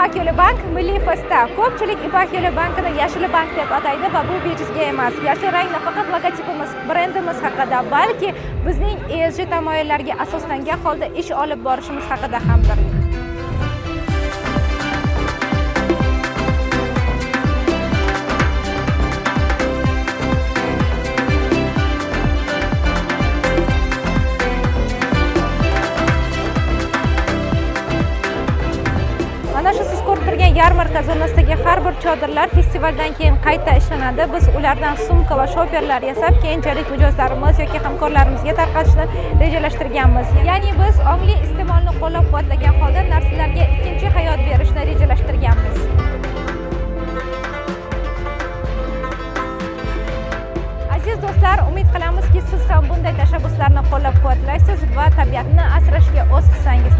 Ipak Yo'li Bank Milliy Festda. Ko'pchilik Ipak Yo'li bankini yashil bank deb ataydi va bu bejizga emas. Yashil rang nafaqat logotipimiz, brendimiz haqida, balki bizning ESG tamoyillariga asoslangan holda ish olib borishimiz haqida hamdir. Mana shu siz ko'rib turgan yarmarka zonasidagi har bir chodirlar festivaldan keyin qayta ishlanadi. Biz ulardan sumka va shoperlar yasab, keyinchalik mijozlarimiz yoki hamkorlarimizga tarqatishni rejalashtirganmiz. Ya'ni biz ongli iste'molni qo'llab-quvvatlagan holda narsalarga ikkinchi hayot berishni rejalashtirganmiz. Aziz do'stlar, umid qilamizki, siz ham bunday tashabbuslarni qo'llab-quvvatlaysiz va tabiatni asrashga o'z hissangizni